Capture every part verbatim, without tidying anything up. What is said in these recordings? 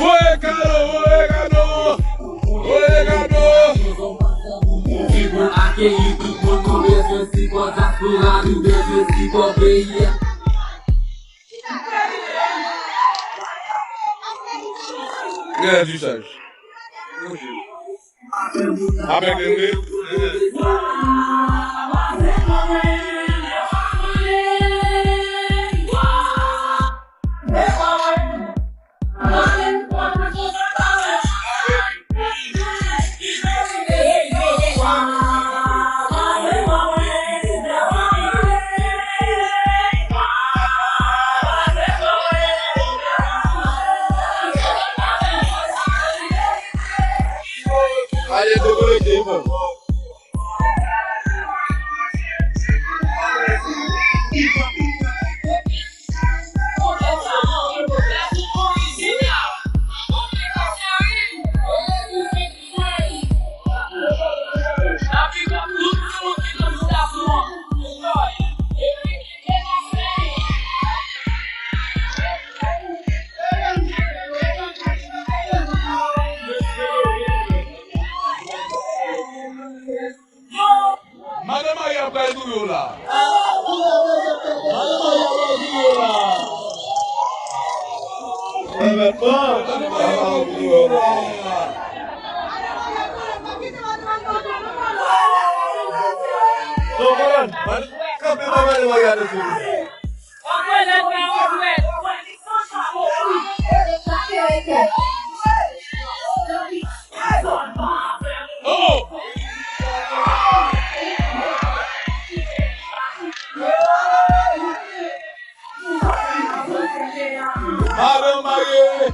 Voye kado, voye kado, voye kado. Ti pou akeyi tout moun, nou bezwen sipò dyaspora, nou bezwen sipò peyi a. Gen du saj. Avèk Enrique. Ale dekonekte, bon. Madan Maria pral touye w la. Madan Maria pral touye w la. Madan Maria pral touye w la. Non, Madan, kanpe pa Madan Maria de sou. Madan Marie!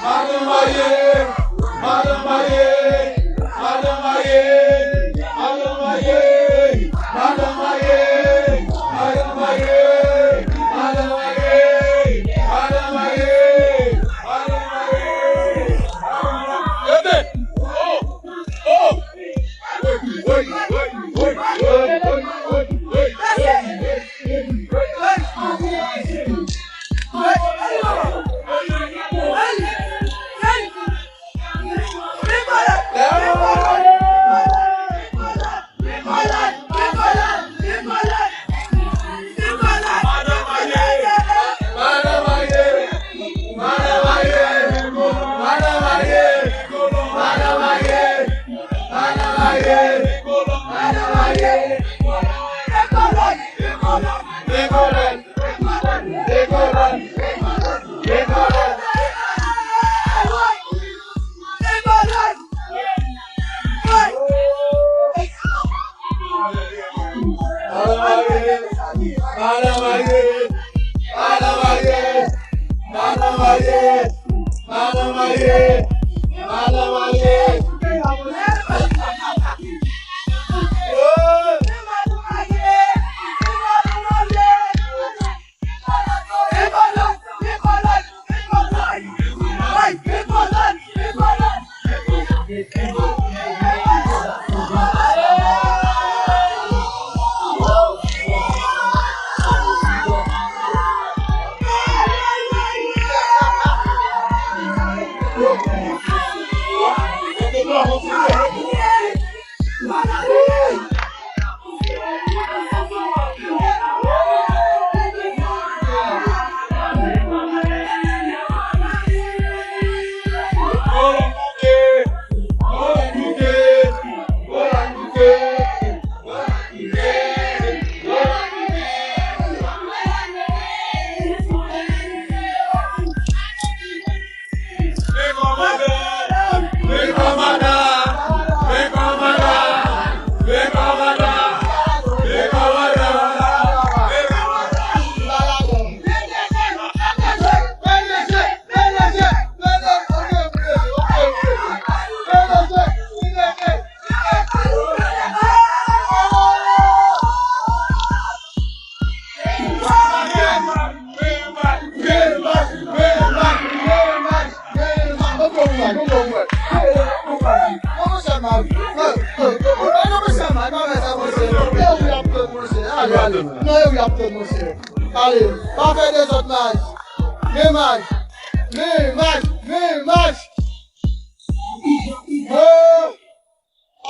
Madan Marie! Madan Marie! Madan Marie! Madan Marie! Madan Marie! Madan Marie! Madan Marie! Madan Marie! Madan Marie! Ede! Oh! Oh! Madan Marie! Madan Marie! Madan Marie! Madan Marie! Madan Marie! Nan yo y ap tann, monchè. Ale, pa fè dezòd, maj. Men maj. Men maj. Men maj. Yo.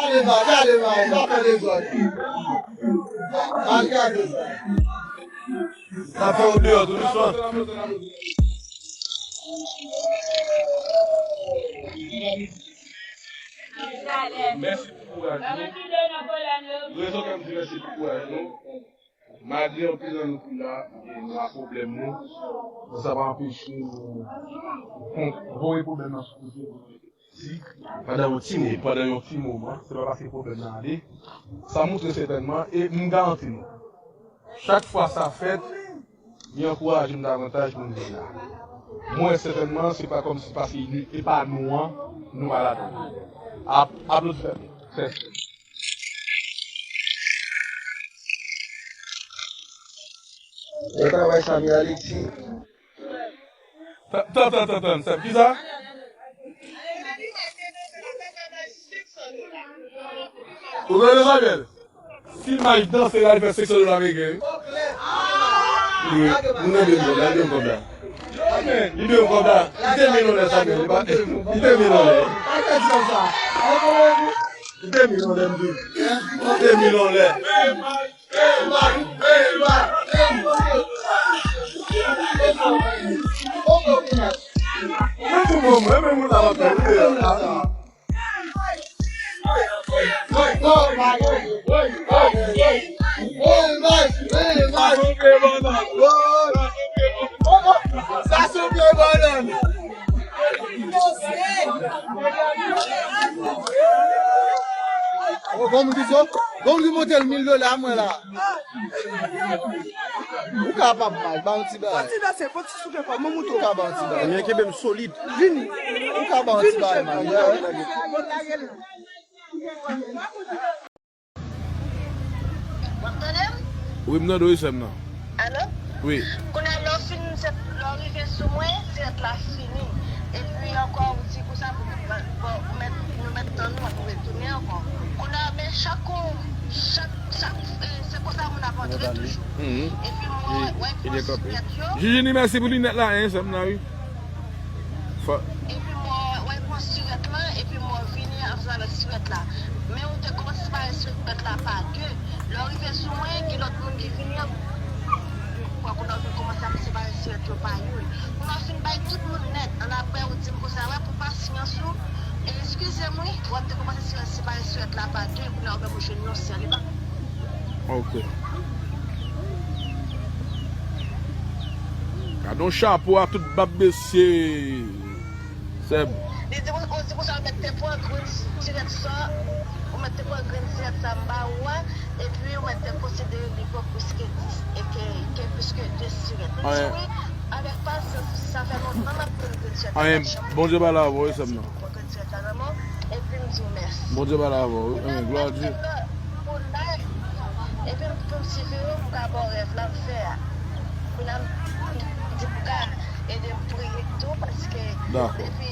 Ale, maj. Ale, maj. Pa fè dezòd. Al gade. N ap fè w deyò tou dousman. Mèsi pou kouraj nou. Rezon fè m di mèsi pou kouraj nou. Malgre anpil nan nou ki la, e nou a pwoblèm nou, men sa pa anpeche nou kon-, voye pwoblèm nan sou kote pou nou rete. Si, pandan yon ti mo-, pandan yon ti moman, se pa paske pwoblèm nan ale, sa montre sètènman, e m garanti nou, chak fwa sa fèt, li ankouraje m davantaj pou m vin la. Mwen, sètènman, se pa kòmsi paske li, e pa nou an, nou pa ladan. Ap-, aplodi fè, fè. Yo travay Samuel Alexis. Tan, tan, tan, tan, tan, sèm, kisa? Ou konnen Samuel? Si maj danse la, li fè senk san dola ameriken, wi. Wi, moun nan de m kòb la, li de m kòb la. Li de m kòb la. Li de mil anlè, Samuel. Li pa, li de mil anlè. Li de mil anlè, m di. Li de mil anlè. Sa souple bannann. Bon, bon, m di so, bon, m di monte l mil dola, mwen la. Ou kapab, Maj, ba yon ti bagay. Fò ti danse, fò ti souke kò, mwen mouton. Ou ka ba yon ti bagay. Ebyen, kenbe m solid. Vini. Ou ka ba yon ti bagay, Maj. W ap tande m? Wi, m tande w, wi, sè m nan. Alo? Wi. Kounye a, lè w fin, lè w rive sou mwen, dirèk la fini. Epi ankò, ou di konsa, pou, pou, pou mèt, nou mèt tan nou, pou retounen ankò. Kounye a, men chak ou, chak, chak, e, se konsa moun ap antre toujou. Epi mwen, wè, wè, pran sirèt yo. Jijini, mèsi pou linèt la, en, sè m nan, wi. Epi mwen, wè, pran sirèt lan, epi mwen vini ansanm avèk sirèt la. Men ou te kòmanse separe sirèt la pa de. Lè w rive sou mwen, gen lòt moun ki vini an. Kounye a, ou vin kòmanse ap separe sirèt yo pa youn. Kounye a, w fin bay tout moun nèt. Annapre, ou di m konsa, wè, pou pasyans ou, e eskize m, wi, w ap te kòmanse separe sirèt la pa de. Kounye a, ou menm ou jwenn yon sèl, e pa. Ok. Gade yon chapo a tout bab mesye. Sè m. Li di, ou di konsa, ou mèt te pran grenn sirèt sa, ou mèt te pran grenn sirèt sa m ba ou a, epi ou mèt te konsidere li bon plis ke dis, e ke, ke plis ke de sirèt. Li di wi, avèk pasyans, sa fè lontan m ap tann grenn sirèt la, m pa t janm. Bondye pale avè w, wi, sè m nan. Pran grenn sirèt la nan men w, epi m di w mèsi. Bondye pale avè w, wi. Glwa a Dye. Pou live. Epi m, pou m swiv yo, m ka ba w rèv la m fè a. Kounye a, m di pou ka ede m priye tou, paske depi,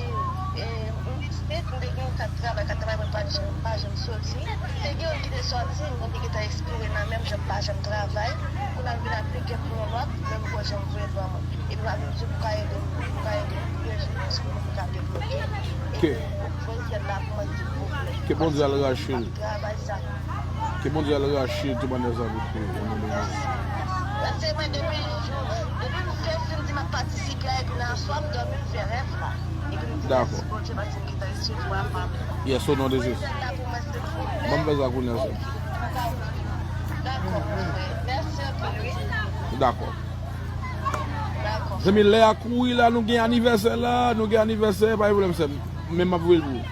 e, m pitit, m te gen yon kat travay, kat travay mwen pa t janm, pa janm soti. Te gen youn ki te soti, men li gentan ekspire nan men m, jan m pa janm travay. Kounye a, m vin aplike pou yon lòt, men m kwè jan m voye l ban mwen. Epi m ap di pou ka ede m, pou ka ede m priye Jezi pou m ka debloke. Epi pou voye l la pou mwen, silvouplè. Ke Bondye al rache l. Travay sa. Ke Bondye al rache tout bannè sa pou ou, o non de Jezi. Paske mwen depi jou, depi m fè fin di m ap patisipe a, epi nan aswè a m dòmi m fè rèv la. Epi m di mèsi Bondye paske m gentan resevwa pa m. Yes, o non de Jezi. Ban m fè sa kounye a, sè m. Dakò, frè. Mèsi anpil, wi. Dakò. Dakò. Zanmi, lè a kouri la, nou gen anivèsè la, nou gen anivèsè, pa gen pwoblèm, sè m. Men m ap voye l pou ou.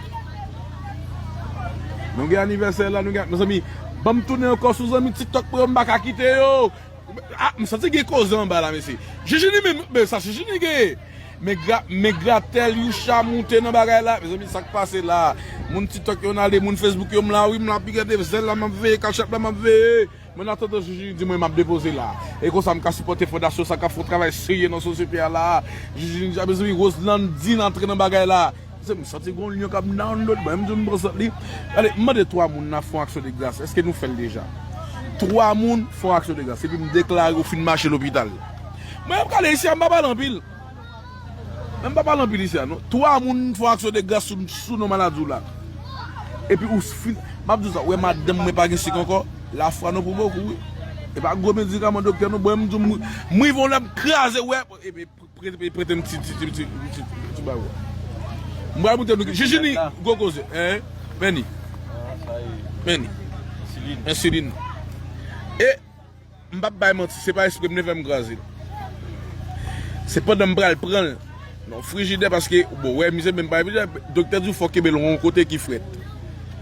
Nou gen anivèsè la, nou gen, mezanmi, ban m tounen ankò sou zanmi TikTok mwen yo, m pa ka kite yo. Ah, m santi gen koze anba la, mesye. Jijini menm, men sa Jijini gen. Men gra-, men gratèl Youcha moute nan bagay la. Mezanmi, sa k pase la? Moun TikTok yo n ale, moun Facebook yo m la, wi, m la, pi gade zèl la, m ap veye, Cash App la, m ap veye. Mwen nan tantan Jijini di mwen m ap depoze la. E konsa m ka sipòte fondasyon sa k ap fè yon travay serye nan sosyete a la. Jijini di, a, mezanmi, Roselandine antre nan bagay la. Mezanmi, m santi gon lyon k ap download mwen, m di m pran sant li. Gade, m mande twa moun nan fè yon aksyon de gras. Èske nou fè l deja? twa moun fè yon aksyon de gras, epi m deklare ou fin mache lopital. Mwen, m gade isi a, m pa pale anpil. Men m pa pale anpil isi a, non. Twa moun fè yon aksyon de gras sou, sou non maladi w la. Epi ou fin, m ap di w sa, wè madanm mwen pa gen sik ankò, lafwa nou pou bokou, wi. E pa gwo medikaman doktè nou ban m, m di w, m, m rive yon lè m kraze, wè, epi Prete, prete m ti, ti, ti, ti, ti, ti, ti bagay. M pral moute nou. Jijini, gwo koze. Hein? Meni. Meni. Ensilin. Ensilin. E, m p ap bay manti, se pa espre m leve m kraze l. Se pandan m pral pran l nan frijidè, paske, bon, wè, misye menm pa frijidè, doktè di w fò kenbe l yon kote ki frèt.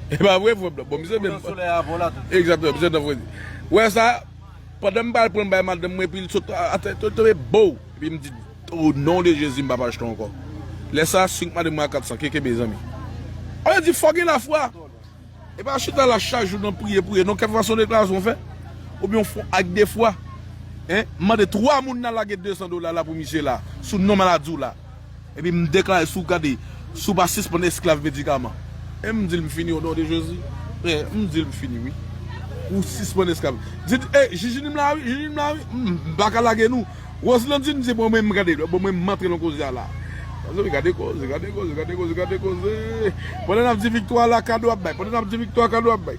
E pa vre, frè m nan? Bon, misye menm. Nan solèy avè w la tou. Egzakteman, misye nan fredi. Wè sa, pandan m pral pran l bay madanm mwen, epi l sot atè, tonbe bow. Epi m di, o non de Jezi, m p ap achte ankò. Lè sa a, sink madanm mwen a kat san, ke kenbe, zanmi. Sa vle di, fò gen lafwa. E pa chita la chak jou nan priye, priye. Non, kèlkeswa se yon deklarasyon w fè, oubyen w fè yon ak de fwa. Hein? M mande twa moun nan lage de san dola la pou misye la, sou non maladi w la. Epi m deklare, si w gade, si w pa sispann esklav medikaman. E m di l m fini, o non de Jezi. E, m di l m fini, wi. Ou sispann esklav. Di, e, Jijini m la, wi, Jijini m la, wi. M, m pa ka lage nou. Roselandine di, bon, mwen, m gade, bon, mwen, m antre nan koze a la. Gade koze, gade koze, gade koze, gade koze. Pandan n ap di viktwa la, kado ap bay. Pandan n ap di viktwa, kado ap bay.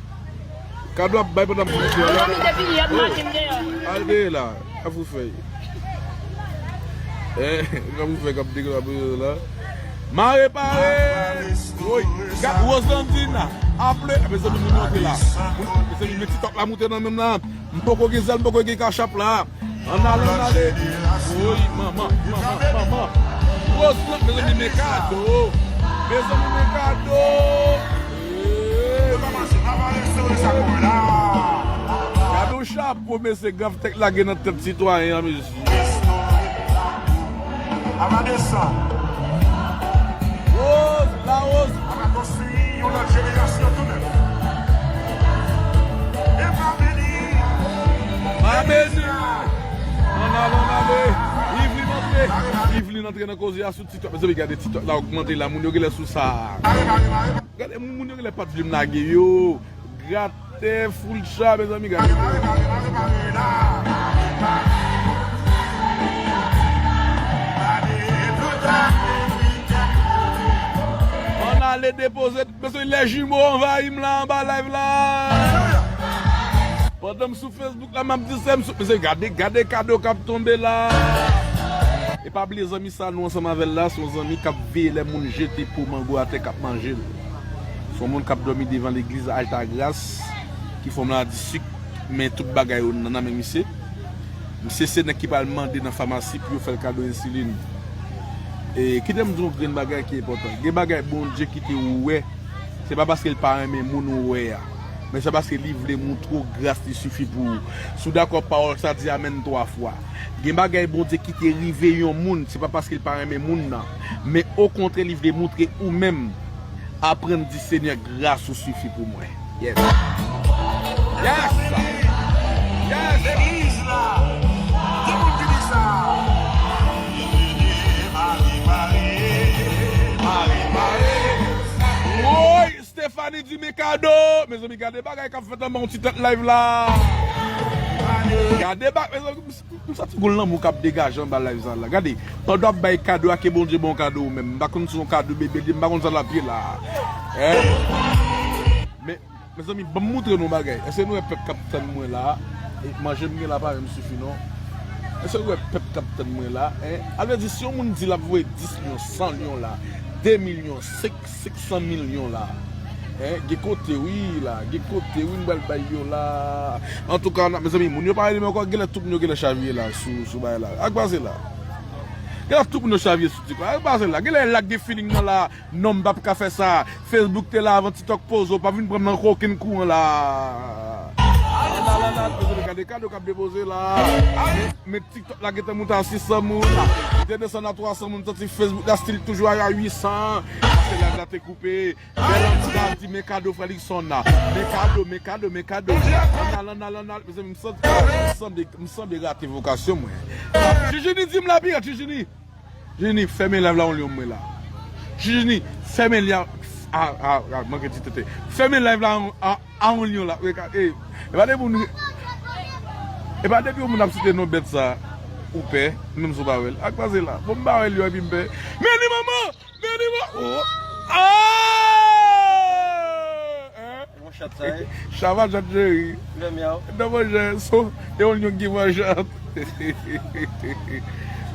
Kado ap bay pandan m di viktwa la. Yo, mete pili, y ap mache m deyò. Al deye la. Kafou fèy. Eh, kafou fèy k ap deklare la. Mare pare. Woy, gad Roselandine. Aple, mezanmi, moun yo te la. Moun, mezanmi, met TikTok la moute nan menm la. M poko gen zèl, m poko gen kachap la. Ann ale, ann ale. Woy, manman, manman, manman. Roselandine, mezanmi, men kado. Mezanmi, men kado. Hey. Gad yon chapo, mesye, Grav Tech lage nan tèt sitwayen an, mesye. Ava desann. Woz, la woz. Ava konstwi yon lòt jenerasyon tou nèf. E pa beni. Pa beni. Ann ale, ann ale. Yveline antre. Yveline antre nan koze a sou TikTok. Mezanmi, gade TikTok la ogmante la. Moun yo genlè sou sa. Gade moun, moun yo genlè pa t vle m lage yo. Gratè, full cha, mezanmi, gade. Ann ale depoze, mesye, lè jimo anvayi m la anba live la. Pandan m sou Facebook la, m ap di se m sou, mesye, gade, gade kado k ap tonbe la. E pa bliye zanmi sa nou ansanm avè l la, se yon zanmi k ap veye lè moun jete po mango atè k ap manje l. Se yon moun k ap dòmi devan legliz Altagrace, ki fè maladi sik, men tout bagay yo nan, nan men misye. Misye se nèg ki pral mande nan famasi pou yo fè l kado ensilin. E kite m di yon grenn bagay ki enpòtan. Gen bagay Bondye kite ou wè, se pa paske l pa renmen moun ou wè a, men se paske li vle moutre w gras li sifi pou ou. Si w dakò, pawòl sa di amèn twa fwa. Gen bagay Bondye kite rive yon moun, se pa paske l pa renmen moun nan, men okontrè, li vle moutre ou menm. Aprann di, Senyè, gras ou sifi pou mwen. Yes. Yes. Yes. Legliz la. Gen moun ki di sa. Mare, mare. Mare, mare. Woy, Stephanie di men kado. Mezanmi, gade bagay k ap fèt anba yon ti tèt live la. Gade ba-, mezanmi, m santi gon lanmou k ap degaje anba live sa la. Gade, pandan w ap bay kado a, ke Bondye ba w kado ou menm. M pa konn si yon kado bebe li, m pa konn sa l ap ye la. Eh? Men, mezanmi, ban m moutre nou yon bagay. Èske nou wè pèp k ap tann mwen la? E manje m gen la pa menm sifi non. Èske nou wè pèp k ap tann mwen la? Eh? Sa vle di, si yon moun di l ap voye dis lyon, san lyon la, de milyon, senk, senk san milyon la. Hein, gen kote wi la, gen kote wi m pral bay yo la. Antouka, n ap, mezanmi, moun yo pa rele m ankò, genlè tout moun yo genlè chavire la sou, sou bagay la. Sa k pase la? Genlè tout moun yo chavire sou TikTok. Sa k pase la? Genlè la gen feeling nan la. Non, m p ap ka fè sa. Facebook te la avan TikTok poze w, pa vin pran m nan kokenn kouran la. Ala, ala, ala, mezanmi, gade kado k ap depoze la. Men TikTok la gentan moute a sis san moun. Li te desann a twa san moun, santi Facebook la still toujou a uit san. Paske live la te koupe. Bèl anti la di, men kado frè Luckson la. Men kado, men kado, men kado. Ann al, ann al, ann al. Mezanmi, m santi, m sanble, m sanble rate vokasyon mwen. Jijini di m la pirat, Jijini. Jijini, fèmen live la yon lyon mwen la. Jijini, fèmen live a, a, a, manke ti tete. Fèmen live la a, a yon lyon la. E, e, e pa de moun, E pa depi yon moun ap site non bèt sa, ou pè, menm si w pa wè l. Ak pase la. Bon, m pa wè l yo, epi m pè. Men li manman! Men li manman! Oh! Ah! Hein? Yon chat sa ye? Chava chat cheri. Lè myaw. Non, monchè, so, e yon lyon ki manjat.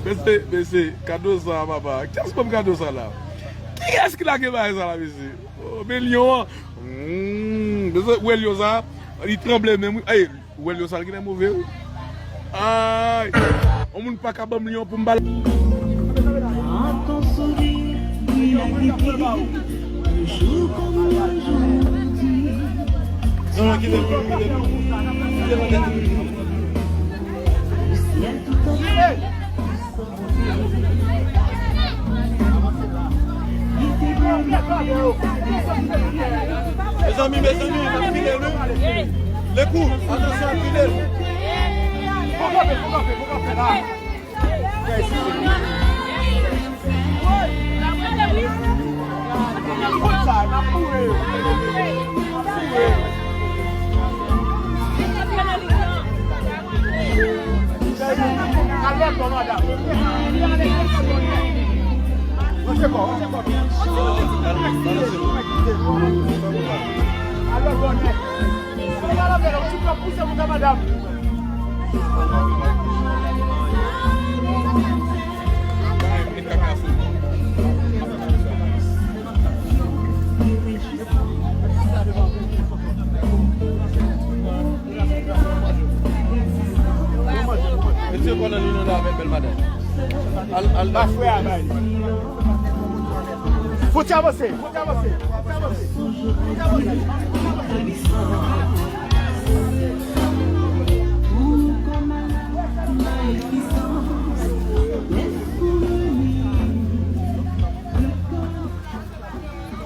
Mesye, mesye, kado sa, papa? Kiyès ban m kado sa la? Kiyès ki lage bagay sa la, mesye? Oh, men lyon an. Hmm, mesye, ou wè lyon sa? Li tranble menm, wi. Ey, ou wè lyon sa, li genlè move, wi. Ay, yon moun pa ka ban m lyon pou m ba l. Dans ton sourire, il a défilé, un jour comme aujourd'hui. Non, non, kite l, kite l, kite l, kite l. Le ciel tout entier. Mezanmi, mezanmi, n ap file, wi. Lekou, atansyon, ap file. Fò kanpe, fò kanpe, fò kanpe la. Fò sa, n ap boure yo. N ap boure yo. Al lòt bò, madanm. Ranse kò, ranse kò byen. Al lòt bò nèt. Al lòt bò nèt. Ou pa lave la, ou ti pran pouse moun nan, madanm. Mesye, pandan li nan la avèk bèl madanm. Al, al, al. Ba frè a bay. Fouti avanse, fouti avanse, fouti avanse, fouti avanse.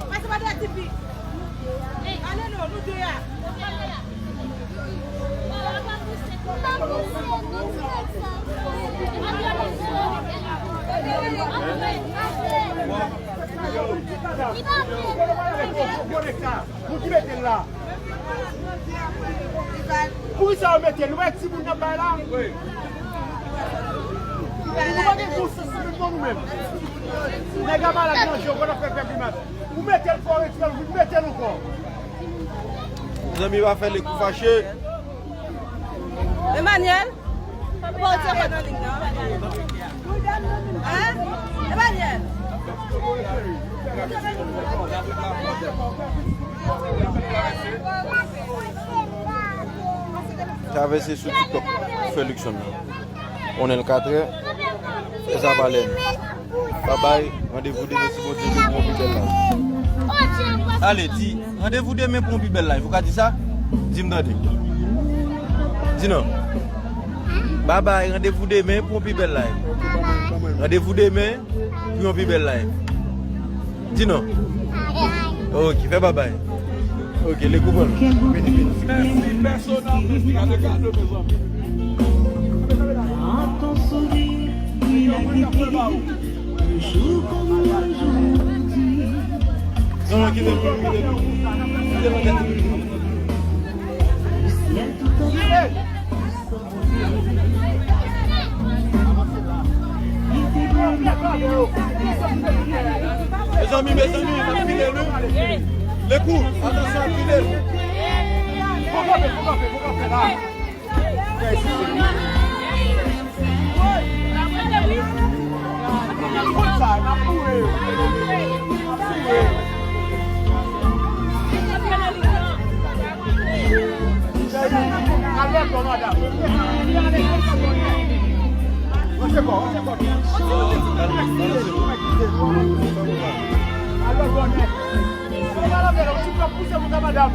Pase pa dèyè tifi. Ale non, nou de a. Pou ki mete l la? Poukisa yo mete l? Nou pa timoun n ap bay la? Nou pa gen konsans menm non nou menm. Nèg la malad nan je w, konn ap fè fè grimas. Ou mete l fò, retire l, ou mete l ankò. Zanmi pa fè lekou fache. Emmanuel, ou pa retire kò nan liy nan? Hein? Emmanuel. Travèse sou TikTok, frè Luckson nan. On est le quatre heures, fè sa valè nou. Babay, randevou demen si Bondye vle pou yon pi bèl live. Ale, di, randevou demen pou yon pi bèl live. Ou ka di sa? Di m tande. Di non. Babay, randevou demen pou yon pi bèl live. Randevou demen pou yon pi bèl live. Di non. Ok, fè babay. Ok, lekou pran. Mèsi, pèsonèl, mèsi. Gade kado, mezanmi. Dans ton sourire, il a défilé, un jour comme aujourd'hui. Non, non, kite l, kite l, kite l. Le ciel tout entier. Mezanmi, mezanmi, n ap file, wi. Lekou, atansyon, ap file. Fò kanpe, fò kanpe, fò kanpe la. Fò sa, n ap boure yo. N ap boure yo. Al lòt bò, madanm. Ranse kò, ranse kò byen. Al lòt bò nèt. Ou pa lave la, ou ti pran pouse moun nan, madanm.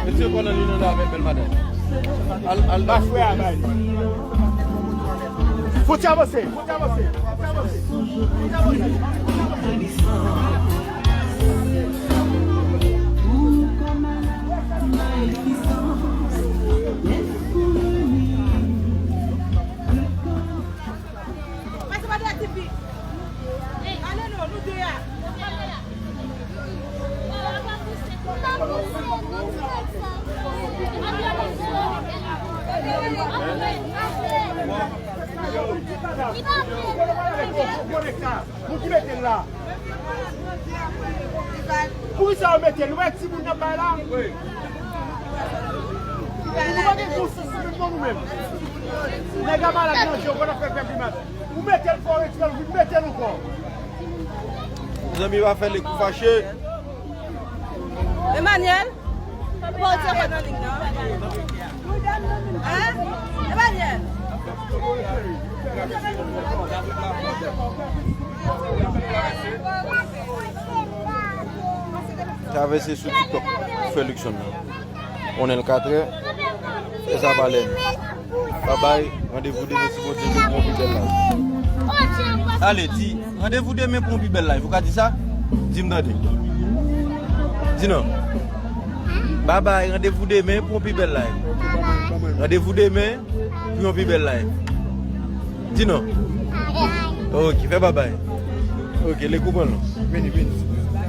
Mesye, pandan li nan la avèk bèl madanm. Al, al. Ba frè a bay. Fouti avanse, fouti avanse, fouti avanse. Fouti avanse. Pou ki mete l la? Poukisa yo mete l? Ou wè timoun nan bay la? Nou pa gen konsans menm non nou menm. Nèg la malad nan je w, w ap fè fè grimas. Ou mete l fò retire l, ou mete l ankò. Mezanmi, pa fè lèk pou fache. Emmanuel, pa w di ankò nan liy nan. Hein? Emmanuel. Travèse sou TikTok pou fè Luckson nan. On est le quatre, e sa pa lè. Babay, randevou demen si Bondye vle pou yon pi bèl live. Ale, di, randevou demen pou yon pi bèl live. Ou ka di sa? Di m tande. Di non. Babay, randevou demen pou yon pi bèl live. Randevou demen pou yon pi bèl live. Di non. Ok, fè babay. Ok, lè koupan non. Vini, vini.